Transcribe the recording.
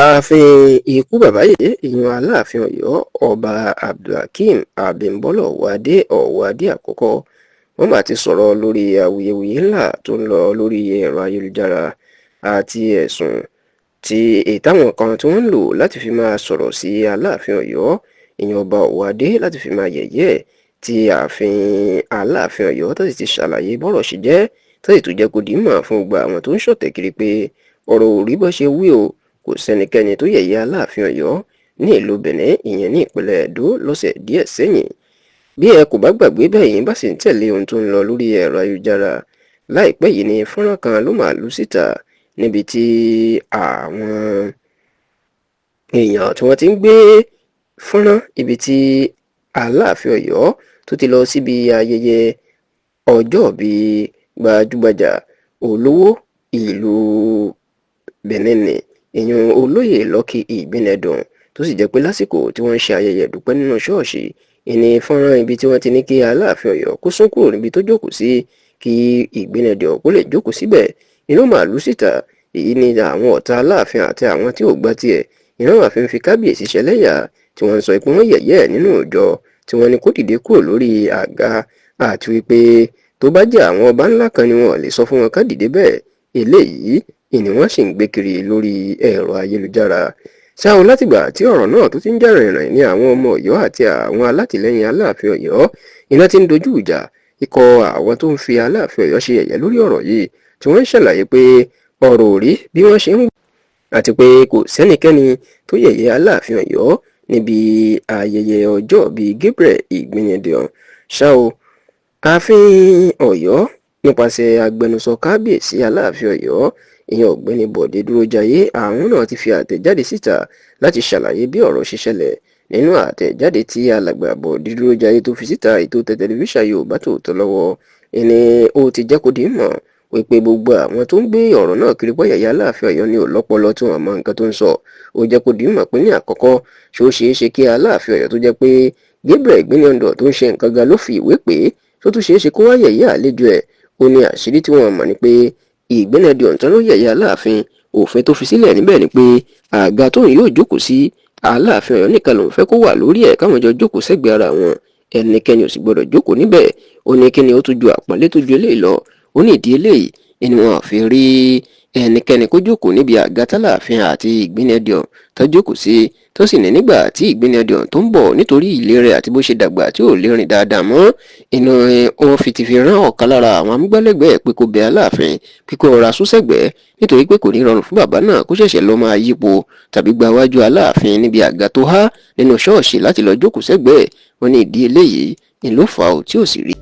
Ààfin ikú bàbá yèyé, ìyẹn Aláàfin Ọ̀yọ́, Ọba Abdulhakeem Abímbọ́lá Ọwọ́adé, Ọwọ́adé àkọ́kọ́, wọ́n mà ti sọ̀rọ̀ lórí awuyewuye ńlá tó ń lọ lórí ẹ̀rọ ayélujára àti ẹ̀sùn tí ìtàwọn kan tí wọ́n ń lò láti fi máa sọ̀rọ̀ sí Aláàfin Ọ̀yọ́, ìyẹn Ọba Ọwọ́adé, láti fi máa yẹ̀yẹ́ ti ààfin Aláàfin Ọ̀yọ́, tó sì ti ṣàlàyé bọ́rọ̀ ṣe jẹ́, tó sì tún jẹ́ kó dìímọ̀ fún gbogbo àwọn tó ń ṣọ̀tẹ̀ kiri pé ọ̀rọ̀ ò rí bó ṣe wí o. Kò sẹ́nikẹ́ni tó yẹ̀yẹ́ Aláàfin Ọ̀yọ́ ní ìlú Benin, ìyẹn ní ìpínlẹ̀ Ẹdó, lọ́sẹ̀ díẹ̀ sẹ́yìn. Bí ẹ kò bá gbàgbé, bẹ́ẹ̀ yín bá sì ń tẹ̀lé ohun tó ń lọ lórí ẹ̀rọ ayélujára, láìpẹ́ yìí ni fọ́nrán kan ló máa lu síta níbi tí àwọn èèyàn tí wọ́n ti ń gbé fọ́nrán ibi tí Aláàfin Ọ̀yọ́ tó ti lọ síbi ayẹyẹ ọjọ́òbí gbajúgbajà olówó ìlú Benin, ìyẹn Olóyè Lucky Ìgbìnẹ̀dùn, tó sì jẹ́ pé lásìkò tí wọ́n ń ṣe ayẹyẹ ìdúpẹ́ nínú ṣọ́ọ̀ṣì, ìní fọ́nrán ibi tí wọ́n ti ní kí Aláàfin Ọ̀yọ́ kó sún kúrò níbi tó jókòó sí kí Ìgbìnẹ̀dùn kó lè jókòó síbẹ̀ inú màálù síta. Èyí ni àwọn ọ̀tá Aláàfin àti àwọn tí ò gbà tiẹ̀ ìran àfin fi kábíyèsí ṣẹlẹ́yà, tí wọ́n ń sọ pé wọ́n yẹ̀yẹ́ nínú ìjọ tí wọ́n ní kó dìde kúrò lórí àga, àti wípé tó bá jẹ́ àwọn ọba ńlá kan ni wọ́n lè sọ fún wọn ká dìde bẹ́ẹ̀. Eléyìí ìní wọ́n sì ń gbé kiri lórí ẹ̀rọ ayélujára. Ṣá o, látìgbà tí ọ̀rọ̀ náà tó ti ń jà rìnrìn ní àwọn ọmọ Ọ̀yọ́ àti àwọn alátìlẹyìn Aláàfin Ọ̀yọ́ iná ti ń dojú ìjà ikọ̀ àwọn tó ń fi Aláàfin Ọ̀yọ́ ṣe yẹ̀yẹ́ lórí ọ̀rọ̀ yìí, tí wọ́n ń ṣàlàyé pé ọ̀rọ̀ ò rí bí wọ́n ṣe ń, àti pé kò sẹ́nikẹ́ni tó yẹ̀yẹ́ Aláàfin Ọ̀yọ́ níbi ayẹyẹ ọjọ́ bíi Gabriel Ìgbìnìdàn. Ṣá o, ààfin Ọ̀yọ́ nípasẹ̀ agbẹnusọ kábíyèsí Aláàfin Ọ̀yọ́, ìyẹn Ọ̀gbẹ́ni Bọ̀dé Dúrójayé, àwọn náà ti fi àtẹ̀jáde síta láti ṣàlàyé bí ọ̀rọ̀ ṣe ṣẹlẹ̀. Nínú àtẹ̀jáde tí alàgbà Bọ̀dé Dúrójayé tó fi síta, ètò tẹlifíṣàn Yorùbá Tòótọ́ lọ́wọ́, ìní ó ti jẹ́ kó di mọ̀ wípé gbogbo àwọn tó ń gbé ọ̀rọ̀ náà kiri pọ́yẹ̀yẹ́ Aláàfin Ọ̀yọ́ ní òlọ́pọlọ tí wọ́n mọ nǹkan tó ń sọ. Ó jẹ́ kó di mọ̀ pé ní àkọ́kọ́, ṣó ṣeé ṣe kí Aláàfin Ọ̀yọ́ tó jẹ́ pé Gabriel Ìgbìnìyàndọ̀ tó ń ṣe nǹkan gan ló fi ìwé pè é, tó tún ṣeé ṣe kó wá yẹ̀yẹ́ àlejò ẹ̀? Ó ní àṣírí tí wọ́n mọ̀ ni pé Ìgbìnìyàndọ̀ tán ló yẹ̀yẹ́ Aláàfin. Òfin tó fi sílẹ̀ níbẹ̀ ni pé àga tóun yóò jókòó sí, Aláàfin Ọ̀yọ́ nìkan lòun fẹ́ kó wà lórí ẹ̀, káwọn jọ jókòó sẹ́gbẹ̀ẹ́ ara wọn, ẹnikẹ́ni ò sì gbọdọ̀ jókòó níbẹ̀. Ó ní kíni ó tún ju àpọ́nlé tó ju eléyìí lọ? Ó ní ìdí eléyìí ni wọn fi rí ẹnikẹ́ni kó jókòó níbi àga tálàfin àti Ìgbìnìyàndọ̀ tó jókòó sí. Tó sì ní nígbà tí Ìgbìnìyàndọ̀ tó ń bọ̀, nítorí ìlera àti bó ṣe dàgbà tí ò lè rìn dáadáa mọ́, inú wọn fi ti fi rán ọ̀kan lára àwọn amúgbálẹ́gbẹ̀ẹ́ pé kó bẹ Aláàfin pé kó rọra sún sẹ́gbẹ̀ẹ́, nítorí pé kò ní rọrùn fún bàbá náà kó ṣẹ̀ṣẹ̀ lọ máa yípo tàbí gba wájú Aláàfin níbi àga tó há nínú ṣọ́ọ̀ṣì láti lọ jókòó sẹ́gbẹ̀ẹ́. Wọn ní ìdí eléyìí ni ló fà á tí ò sì rí.